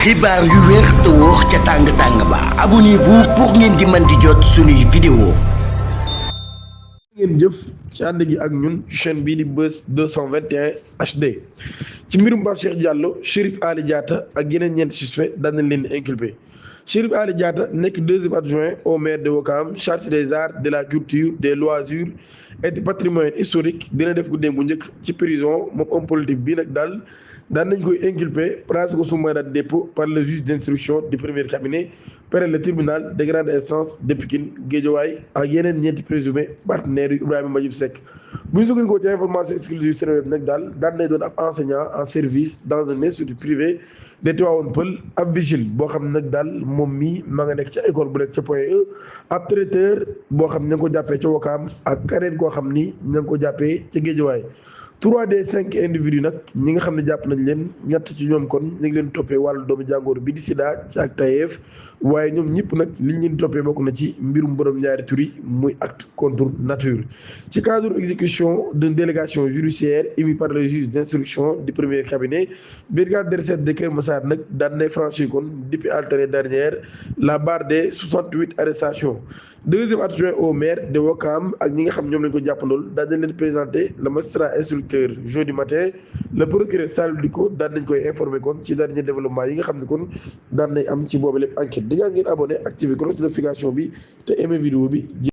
xibaar yu wér te wóor ca tàng-tàng ba abonnez-vous pour ngeen di mën di jot suñuy vidéo. ngeen jëf ci ànd gi ak ñun chaîne bii di Buzz 221 HD ci mbirum Pape Cheikh Diallo Chérif Ali Diatta ak yeneen ñeenti suspect daan nañ leen inculpé Chérif Ali Diatta nekk deuxième adjoint au maire de Ouakam chargé des arts de la culture des loisirs et du patrimoine historique dina def guddeem bu njëkk ci prison moom homme politique bii nag daal daan nañ koy inculpé placé ko sous mandat de dépôt par le juge d'instruction du premier cabinet près le tribunal de grande instance de Pikine Guédiawaye ak yeneen ñeenti présumé partenaires yu Ibrahima Mbadjib Seck bu ñu sukkandikoo ci information exclusive Seneweb nag daal daan nay doon ab enseignant en service dans un institut privé de Tivaouane Peulh ab vigile boo xam nag daal moom mii maa nga nekk ca école bu nekk ca Point E ab traiteur boo xam ña ngi ko jàppee ca Ouakam ak keneen koo xam ni ña ngi ko jàppee ca Guédiawaye 3 des 5 individus nag ñi nga xam ne jàpp nañ leen ñett ci ñoom kon ñu ngi leen toppee wàllu doomu jàngoro bi di sida ci ak tayeef waaye ñoom ñëpp nag liñ leen toppee bokk na ci mbirum borom ñaari tur yi muy acte contre nature ci cadre exécution d'une délégation judiciaire émise par le juge d'instruction du premier cabinet brigade de recherche de Keur Massar nag daan nay franchir kon depuis alternée dernière la barre des 68 arrestations deuxième adjoint au maire de Ouakam ak ñi nga xam ñoom lañ ko jàppandool daan nañ leen présenté le magistrat instructeur jeudi matin le procureur Salou Diko daan nañ koy informé kon ci dernier développement yi nga xam ne kon daan nañ am ci boobu lépp enquête di nga ngeen abonné activé cloche de notification bi te aimé vidéo bi